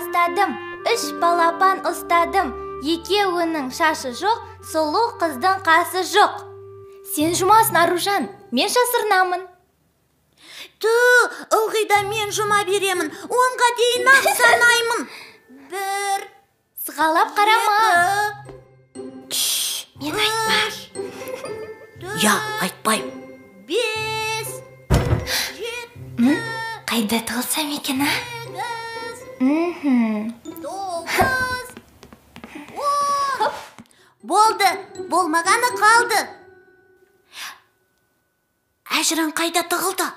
тастадым, 3 балапан ұстадым. Екеуінің шашы жоқ, сұлу қыздың қасы жоқ. Сен жұмасың, Аружан, мен жасырынамын. Ту, ылғи да мен жұма беремін, 10-ға дейін ақ санаймын. 1. Сығалап қарама. Шш, мен айтпа. Я, айтпаймын. 5, 7. Қайда тығылсам екен, а? 8, 9, 10. Болды, болмағаны қалды. Әжіран қайда тығылды?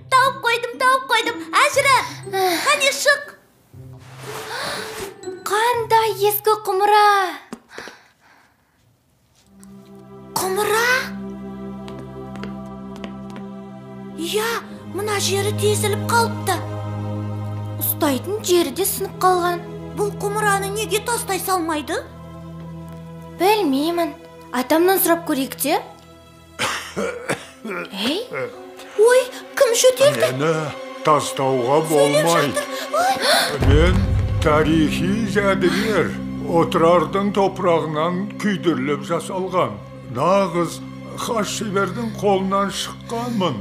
Тауып қойдым, тауып қойдым. Әжіран, қане шық. Қандай ескі құмыра? Құмыра? Иә, мына жері тесіліп қалыпты. Ұстайтын жері де сынып қалған. Бұл құмыраны неге тастай салмайды? Білмеймін. Атамнан сұрап көрейік те. Ей? Ой, кім жөтелді? Мені тастауға болмайды. Мен тарихи жәдігер, Отырардың топырағынан күйдіріліп жасалған. Нағыз хас шебердің қолынан шыққанмын.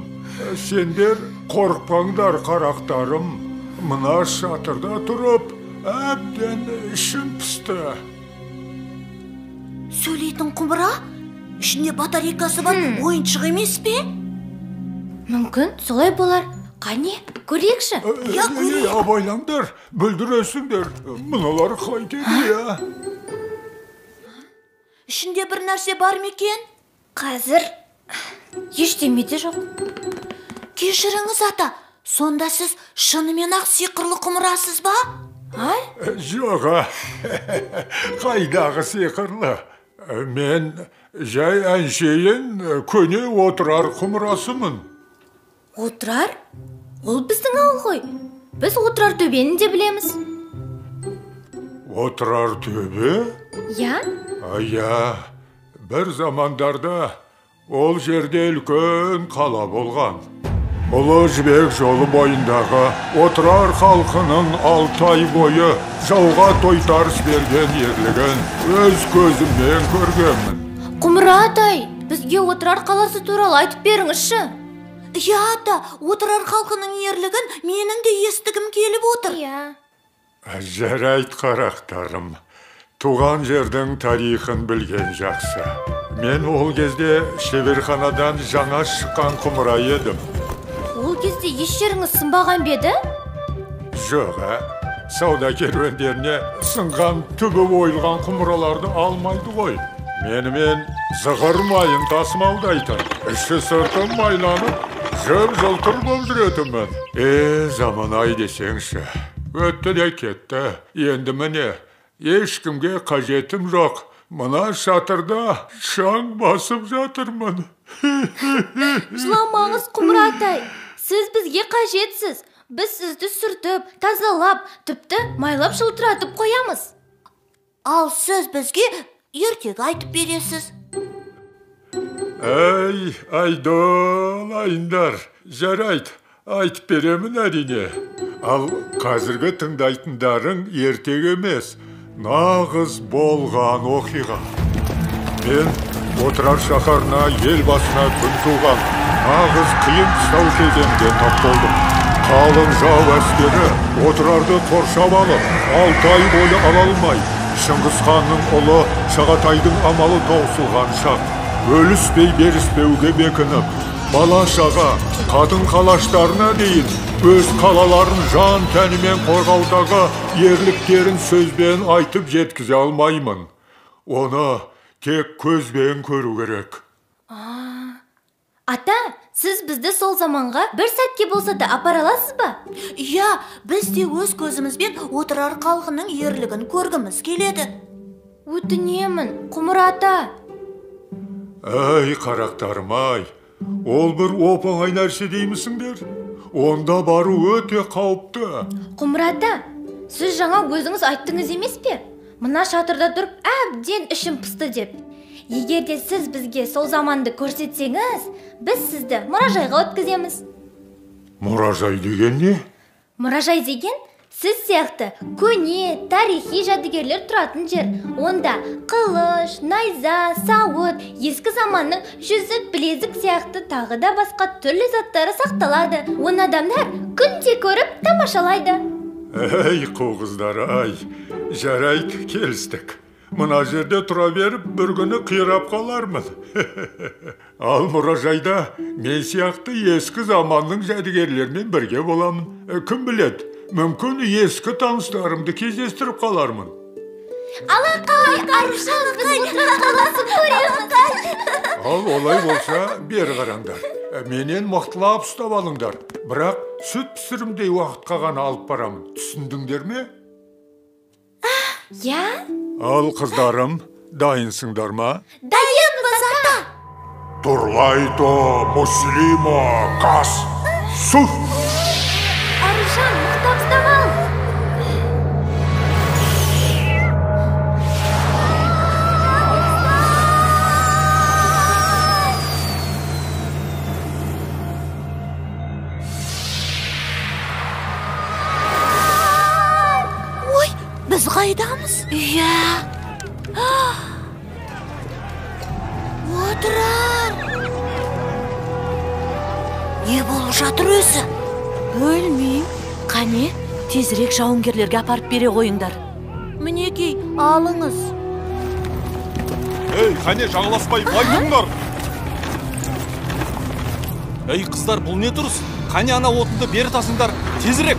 Сендер қорықпаңдар, қарақтарым. Мына шатырда тұрып, әбден ішім пісті. Сөйлейтін құмыра? Ішінде батарейкасы бар ойыншық емес пе? Мүмкін, солай болар. Қане, көрейікші. Я, көрейік. Абайлаңдар, бүлдіресіңдер. Мыналар қайтеді, я? Ішінде бір нәрсе бар ма екен? Қазір ештеме де жоқ. Кешіріңіз, ата, сонда сіз шынымен ақ сиқырлы құмырасыз ба? А? Жоқ, қайдағы сиқырлы? Мен жай әншейін көне Отырар құмырасымын. Отырар? Ол біздің ауыл ғой. Біз Отырар төбені де білеміз. Отырар төбе? Я? Иә, бір замандарда ол жерде үлкен қала болған. Ұлы Жібек жолы бойындағы Отырар халқының 6 ай бойы жауға тойтарыс берген ерлігін өз көзіммен көргенмін. Құмыра атай, бізге Отырар қаласы туралы айтып беріңізші. Иә, ата, Отырар халқының ерлігін менің де естігім келіп отыр. Иә. Жарайды, қарақтарым. Туған жердің тарихын білген жақсы. Мен ол кезде шеберханадан жаңа шыққан құмыра едім. Ол кезде еш жеріңіз сынбаған ба еді? Жоқ, сауда керуендеріне сынған, түбі ойылған құмыраларды алмайды ғой. Менімен зығыр майын тасымалдайтын, іші сыртым майланып, жып-жылтыр болып жүретінмін. Заман-ай десеңші, өтті де кетті. Енді міне, ешкімге қажетім жоқ. Мына шатырда шаң басып жатырмын. Жыламаңыз, Құмыра атай. Сіз бізге қажетсіз. Біз сізді сүртіп, тазалап, тіпті майлап жылтыратып қоямыз. Ал сіз бізге ертегі айтып бересіз. Әй, айдолайындар, жарайды, айтып беремін әрине. Ал қазіргі тыңдайтындарың ертегі емес, нағыз болған оқиға. Мен Отырар шаһарына ел басына күн туған нағыз қиын қыстау кезеңге тап болдым. Қалың жау әскері Отырарды қоршап алып, 6 ай бойы ала алмай, Шыңғыс ханның ұлы Шағатайдың амалы таусылған шақ. Өліспей беріспеуге бекініп, бала шаға, қатын қалаштарына дейін өз қалаларын жан тәнімен қорғаудағы ерліктерін сөзбен айтып жеткізе алмаймын. Оны тек көзбен көру керек. Ата, сіз бізді сол заманға бір сәтке болса да апара аласыз ба? Иә, біз де өз көзімізбен Отырар халқының ерлігін көргіміз келеді. Өтінемін, Құмыра ата. Әй, қарақтарым-ай, ол бір оп-оңай нәрсе деймісіңдер? Онда бару өте қауіпті. Құмыра ата, Сіз жаңа өзіңіз айттыңыз емес пе? Мына шатырда тұрып әбден ішім пысты деп. Егер де сіз бізге сол заманды көрсетсеңіз, біз сізді мұражайға өткіземіз. Мұражай деген не? Мұражай деген сіз сияқты көне тарихи жәдігерлер тұратын жер. Онда қылыш, найза, сауыт, ескі заманның жүзік, білезік сияқты тағы да басқа түрлі заттары сақталады. Оны адамдар күнде көріп тамашалайды. Әй, қу қыздар, ай, жарайды, келістік. Мына жерде тұра беріп, бір күні қирап қалармын. Ал мұражайда мен сияқты ескі заманның жәдігерлерімен бірге боламын. Кім біледі, мүмкін ескі таныстарымды кездестіріп қалармын. Алақай, Аружан, біз осыған таласып көреміз. Ал олай болса, бері қараңдар. Менен мықтылап ұстап алыңдар. Бірақ сүт пісірімдей уақытқа ғана алып барамын. Түсіндіңдер ме? Иә. Ал қыздарым, дайынсыңдар ма? Дайынбыз, ата! Турлайто, муслимо, кас, суф! Аружан, мықтап ұстап ал! Ой, біз қайдамыз? Иә. Отырар! Не болып жатыр өзі? Білмеймін. Қане, тезірек жауынгерлерге апарып бере қойыңдар. Мінекей, алыңыз. Ей, қане, жағаласпай былай тұрыңдар. Ей, қыздар, бұл не тұрыс? Қане, ана отынды бері тасыңдар, тезірек.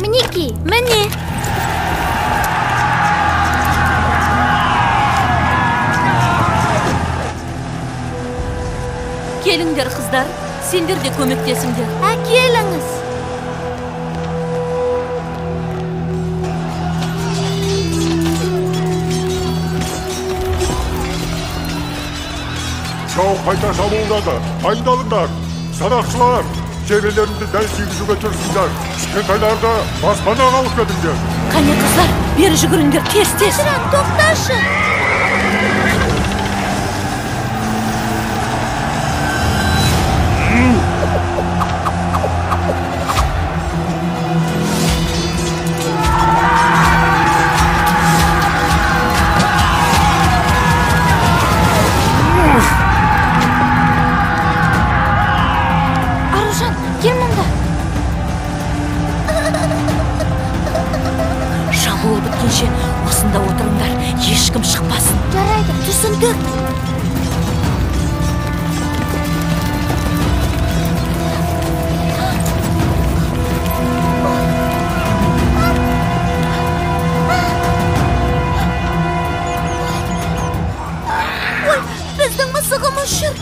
Мінекей, міне. Келіңдер, қыздар, сендер де көмектесіңдер. Әкеліңіз. Жау қайта шабуылдады. Дайындалыңдар. Садақшылар, жебелеріңді дәл тигізуге тырысыңдар. Кішкентайларды баспанаға алып кетіңдер. Қане, қыздар, бері жүгіріңдер, тез, тез. Әшіран, тоқташы. Аружан, кел мұнда. Шабуыл біткенше осында отырыңдар, ешкім шықпасын. Жарайды. Түсіндік. Ой, біздің мысығымыз жүр.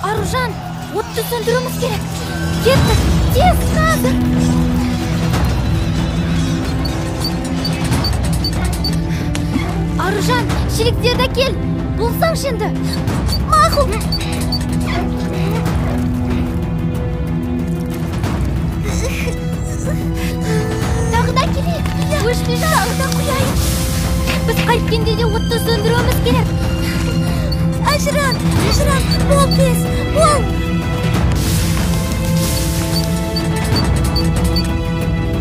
Аружан, отты сөндіруіміз керек. Кеттік, тез, қазір. Аружан, шелектерді әкел. Болсаңшы енді. Мақұл. Тағы да әкелейік. Өшпей Тағы да құяйық. Біз қайткенде де отты сөндіруіміз керек. Әшіран, Әшіран, бол тез, бол.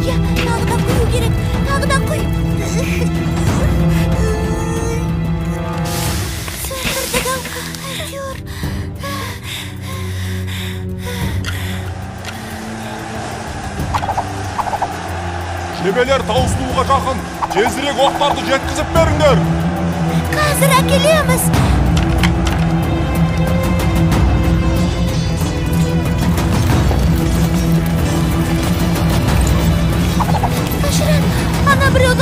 Иә, тағы да құю керек, тағы да құй. Сөндірдік ау, әйтеуір. Жебелер таусылуға жақын. Тезірек оқтарды жеткізіп беріңдер. Қазір әкелеміз. Әшіран, ана біреу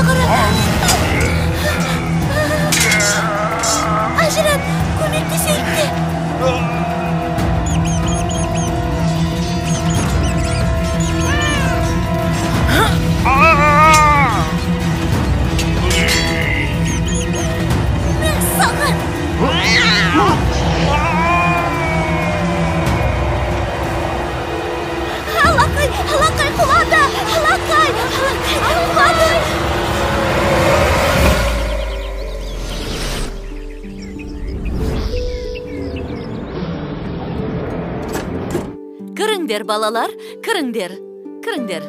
Кіріңдер, балалар, кіріңдер, кіріңдер.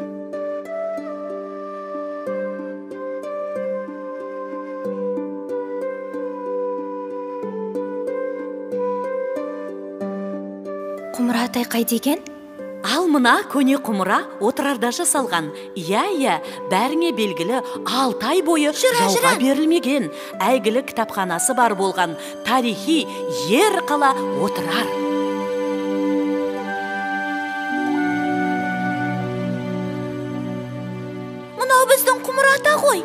Құмыра атай қайда екен? Ал мына көне құмыра Отырарда жасалған. Иә, иә, бәріңе белгілі 6 ай бойы жауға берілмеген, әйгілі кітапханасы бар болған тарихи ер қала Отырар. Мынау біздің құмыра ата ғой.